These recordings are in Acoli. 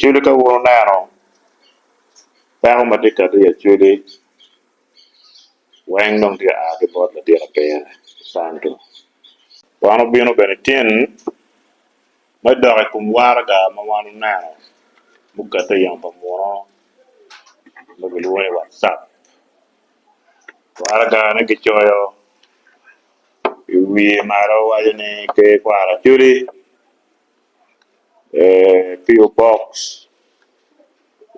Acholi ka wun wuneno peko ma tye kati i Acholi weng dong tye ka a ki bot ladit apire Santo. Wan obino bene tin me dok i kom waraga ma wan oneno mukate i yamo pa muno ma kilwongo ni WhatsApp. Waragane kicoyo i wiye malo waco ni Ker Kwaro Acholi. PO Box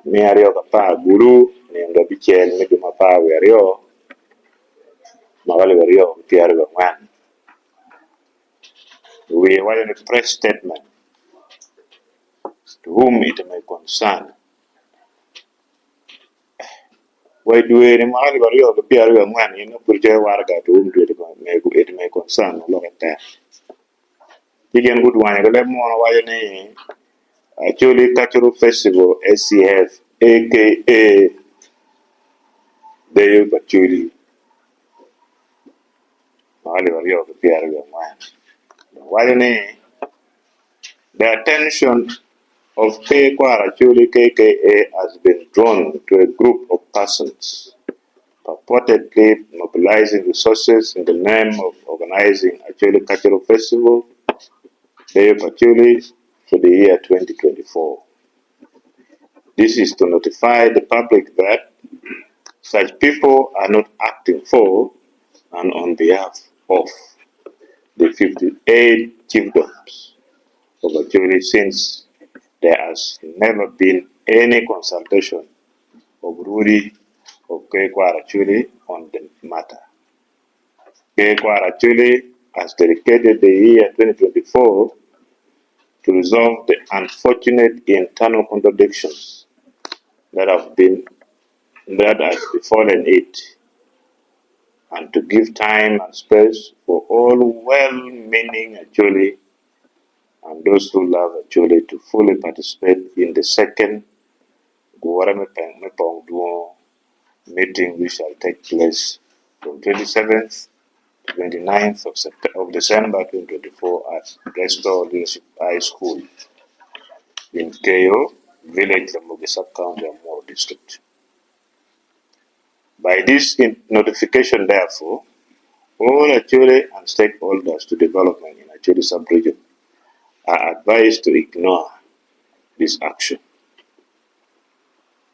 210 Gulu nino abicel me dwe me apar wiye aryo mwaka alip aryo ki pyeraryo wiye angwen wiye waco ni press statement to whom it may concern wa i dwe ni mwaka alip aryo ki pyeraryo wiye angwen in nongo pud icoyo waraga to whom it may concern lokke tek. Ci gin gudwanyo ki leb muno waco ni Acholi Cultural Festival, ACF, aka Deyo pa Acholi ma alip aryo ki 24 waco ni The attention of Ker Kwaro Acholi KKA has been drawn to a group of persons purportedly mobilizing resources in the name of organizing Acholi Cultural Festival, Deyo pa Acholi, for the year 2024. This is to notify the public that such people are not acting for and on behalf of the 58 chiefdoms of Acholi since there has never been any consultation of Rudi of Ker Kwaro Acholi on the matter. Ker Kwaro Acholi has dedicated the year 2024 to resolve the unfortunate internal contradictions that have been that has befallen it and to give time and space for all well-meaning Acholi and those who love Acholi to fully participate in the second Gure me Pong Dwongo meeting which shall take place from 27th to 29th of, of December 2024 at Restore Leadership High School in Keyo Village, Lamogi Sub-County, Amuru District. By this notification, therefore, all Acholi and stakeholders to development in Acholi sub-region are advised to ignore this action.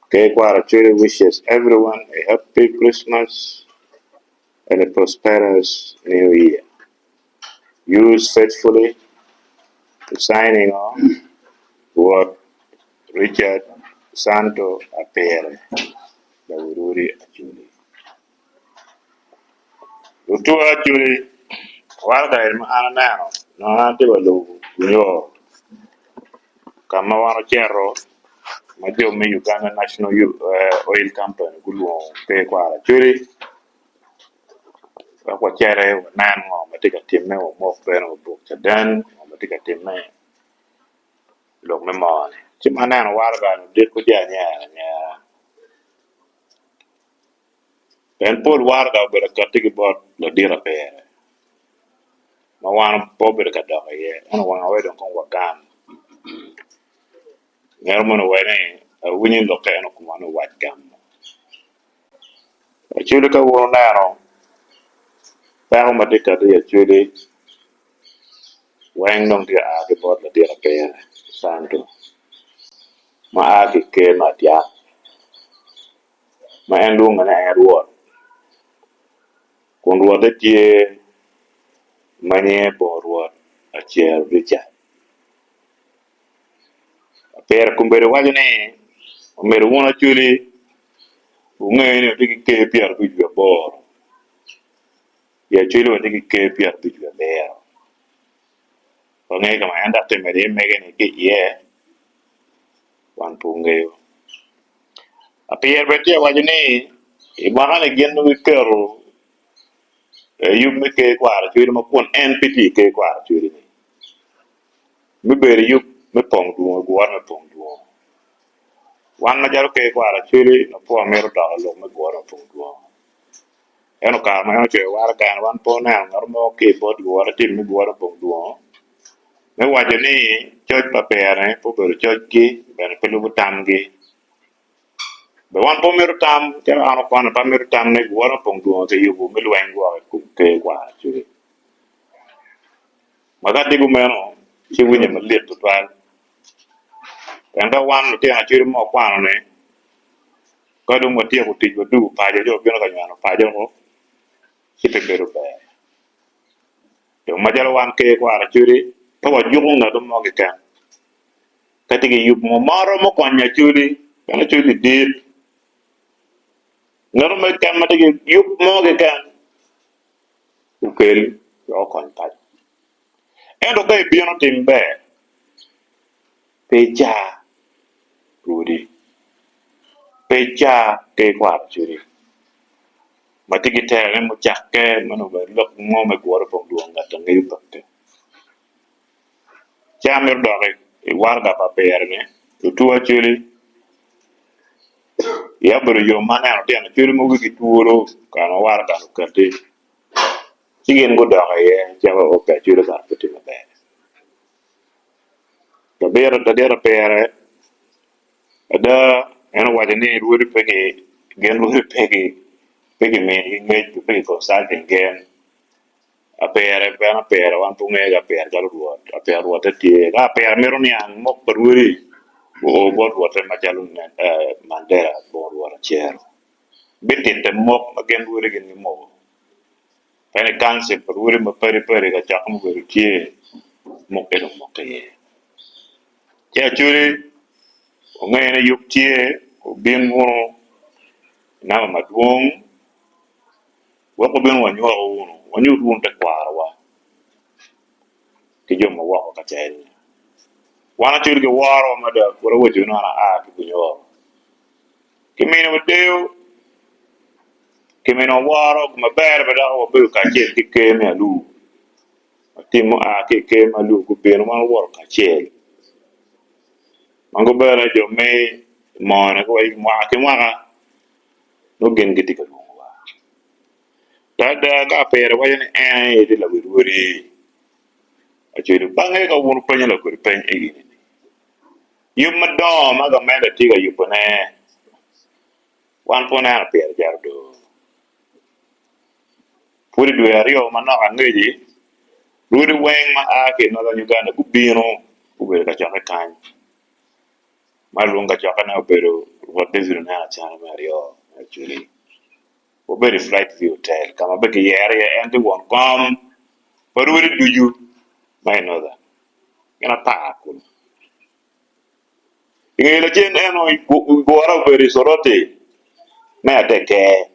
Ker Kwaro Acholi wishes everyone a happy Christmas and a prosperous new year. Yours faithfully, signing off, Rwot Richard Santo Apire, Lawirudi Acholi. Lutuwa Acholi, waraga eni ma an aneno nongo an atye ka lubo nyo ka ma wan ocito ma jo me Uganda National Oil Company gulwongo Ker Kwaro Acholi wek waciti wanen ngo ma tye ka timme wamok bene wabuk caden ngo ma tye ka timme i lok me moo-ni. Ci ma aneno waraga-ni odiko ci anyero anyera pien pol waraga obedo akatti ki bot ladit apire ma wan pe obedo ka dok iye ento wanga wek dong kong wagam mito mono wek ni awinyo lokke ento koma ni owac gamo. Acholi ka wun wuneno peko ma tye kati i Acholi weng dong tye ka a ki bot ladit apire Santo ma a ki i ker me Adyak ma en lwonge ni en Rwot kun rwotte tye ma nyinge Bor Rwot Acero Richard. Pire kombeddi waco ni, Omyero wun Acholi wunge ni watye ki ker pyerabic wiye aboro, i Acholi watye ki ker pyerabic wiye abiro. Wangeyo ka ma en dok tye ka medo iye mege-ni ki iye, wan pe wangeyo. Apire bene tye ka waco ni i mwaka-ni gin nongo giketo yub me ker kwaro Acholi ma kun en pe tye i ker kwaro Acholi-ni. Me bedo i yub me pong dwongo i gure me pong dwongo. Wan macalo Ker Kwaro Acholi nongo pe wamito dok i lok me gure me pong dwongo. Ento kare ma en ocoyo waraga-ni wan pe waneno ngat mo ki i bot gure tim me gure me pong dwongo me waco ni coc pa pere pe obedo cocgi bene. pe lubo tamgi. Be wan pe wamito tam calo an okwana pe amito tam ni gure opong dwongo ki yubu me lweny woko i kom ker kwaro Acholi. Ma ka tye kumeno ci winyo malit tutwal pien ka wan lutino Acholi ma wakwano ni ka dong watyeko tic wadugo paco jo obino ka nyweno paco woko ci pe bedo ber. Dong macalo wan ker kwaro Acholi pe wajuko ngat mo keken Ka tye ki yub mo ma romo konyo Acholi, pien Acholi dit, ngat mo keken ma tye ki yub mo keken okel wek okony paco. Ento ka ibino tim ber, pe icar rwodi, pe icar ker kwaro Acholi ma tye ki terone mucakke ma nongo bene lok mo me gure pong dwong ngat angeyo peke. Ci amito dok i waraga pa pire-ni, Lutuwa Acholi, iya obedo yom ma aneno tyen Acholi ma wigi twolo kare ma waraga-ni okatti, ci gin gudok iye calo ok Acholi kara pe tye maber. Ladit apire ada en owaco ni rwodi pe ki gin rwodi pe kiminigi ngec pe ki consulting gin. Apire bene apire wan pe wangeyo ki apire calo rwot, apire rwotte tye ka apire mito niang mok pa rwodi oo bot rwotte macalo Mandela bongo rwot acero bititte mok ma gin rwodi gin gimoko pien i kancil pa rwodi ma padi padi kacokke mubedo tye mok eni omoko iye ci Acholi ongeyo ni yub tye obin wunu i namba madwong. Wek wabin wanywako wunu, wanyut wunu tekwarowa ki jo ma woko kacel. Wan acwali giworowa mada, pud awaco ni an aa ki Bunyoro. Kiminiwa deyo, kiminiwa woro, gin maber bene dok wabedo kacel ki ker me Alur. Latin mua ki i ker me Alur gubino wan wawoto kacel. Ma gubene jo me Mone guwaco mwaka ki mwaka. nongo gin gitye ka lwongowa. To ada ka apire waco ni en aye tye lawil wodi, acwelo bange ka wun wupenyo lakodi peny eni ni, yub madongo ma gamente tye ka yubone, wan pe waneno pire calo do. Pud i dwe aryo manok angeci, rwodi weng ma a ki i Northern Uganda gubino gubedo ka cokke kany. Ma lwong kacokkene obedo Rwot David Oneno Acana me aryo me Acholi. Wabedo i Flight View Hotel ka ma bene kiyero iye en tye won kom pa rwodi ducu ma i Northern gin apar kulu. I nge lacen en gure obedo i Soroti me Ateker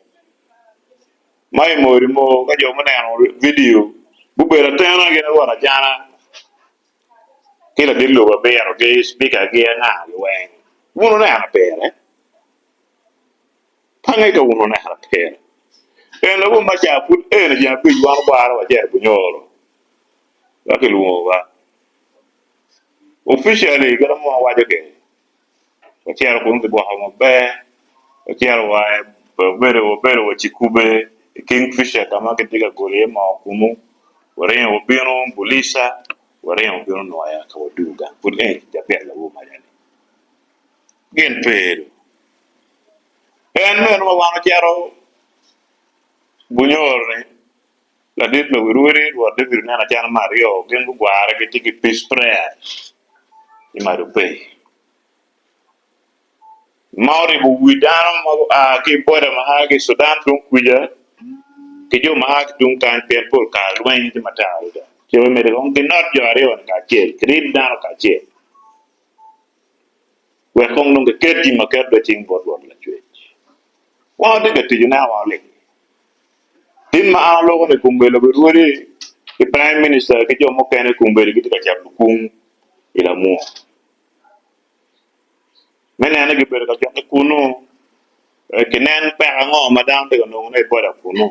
ma i Modi mo ka jo muneno vidio gubedo atena gin Rwot Acana ki ladit lobo abiro ki cipika ki anga gi weng wun wuneno pire pange ka wun wuneno pire en lawom ma ca pud eni ceng abic wan obwaro wacito Bunyoro ka kilwongowa officially kit ma wawaco kwede wacito kunu kigwokowa maber wacito wa wabedo wa Cikube i Kingfisher ka ma kitye ka golo iye moo kunu waringo wabino Bulisa waringo wabino Nwoya ka wadugo gang pud eni cabit lawor maca-ni gin pe do en meno ma wan ocito Bunyoro-ni Ladit lobo rwodi Rwot David oneno acana me aryo gin gugware gitye ki peace prayer i Madopey ma oribo wi dano ma gua ki i boda ma a ki i Sudan tung kwica ki jo ma a ki tung kany pien pol kare lweny tye matek adada. Ci omedde kong ginot jo aryo-ni kacel, kirib dano kacel wek kong dong kiket gin ma ket dong cing bot Rwot Lacwec. Wan watye ka tic oneno wan oling. Tin ma an aloko ni kombeddi lobo rwodi ki prime minister ki jo mukene kombeddi gitye ka cato kung i lamwor. Me nene gibedo ka cokke kunu wek kinen peko ango ma dano tye ka nongone i boda kunu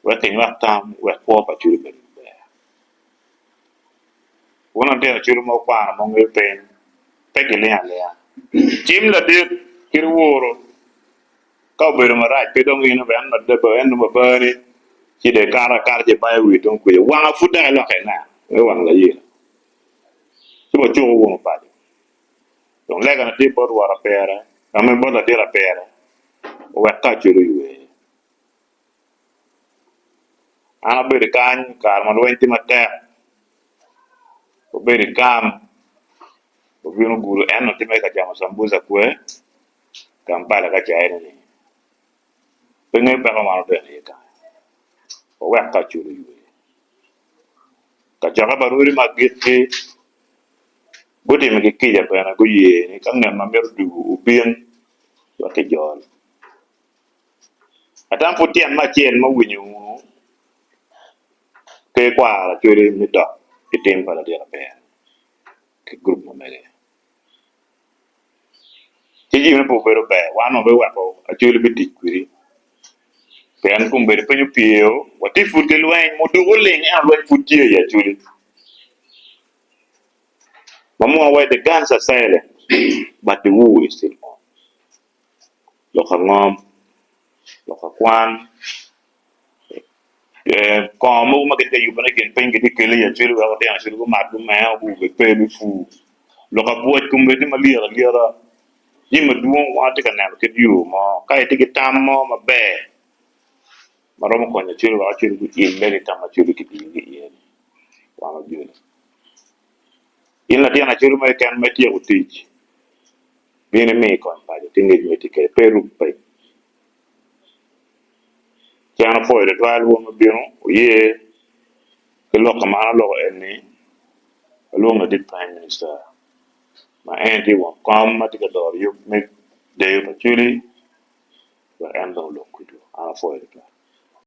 wek kinywak tam wek kwo pa cwiny obed maber. Wun lutino cwiny ma wukwano ma wungeyo piny pe giling alinga. Cim ladit kit wuru. Ka obedo marac pe dong in en en dong babani ci dong ikato akata ci ibayo wi tung kuca wanga pud dok ilokke ineno wai wang layela ci wacuku wunu paco. Dong legana tye bot wora pire, ame bot ladit apire, owek ka Acholi oywe. An abedo kany i kare ma lweny tye matek, wabedo i kam, wabino gudo en onongo tye mere ka camo cambuca kwe, Kampala ka caine-ni. Pe ngeyo peko ma wan odeno iye kany. Wawek ka Acholi oywe. Kacokke pa rwodi ma agikki gutimo ki kica bene guye ni ka ngat ma mito dwogo obin wek kijol. Atam pud tyen me acel me winyo ker kwaro Acholi me dok i tim pa ladit aber ki gurup ma mege. Ci jami pe obedo ber wan wabiweko Acholi bitic kwedi pien kombeddi piny opyeo watye pud ki lweny muduku oling ento lweny pud tye i Acholi ma munu wai the guns are silent but the war is still on. Lok angom, lok akwan, kongo mogo ma gitye ka yubone i kin piny gitye ka kele i acwali wek lutino acwali gumat gumer gubed pe me pur. Lok abwoc kome tye malyet alyeta jami madwong wan watye ka neno kit yo mo ka itye ki tam mo maber ma romo konyo acwali wek acwali guile ki ka ma acwali kidiyogi iye-ni wan wajoli. In latin acwali mo keken ma ityeko tic Bin imi kony paco ki ngec ma itye kwede, pe irub piny. Ci an apwoyo tutwal wun ma bino wuye ki lok ma an aloko eni, alwongo ladit Prime Minister ma en tye won kom ma tye ka doro yub me deyo pa Acholi wek en dong olok kwedwu. An apwoyo tutwal.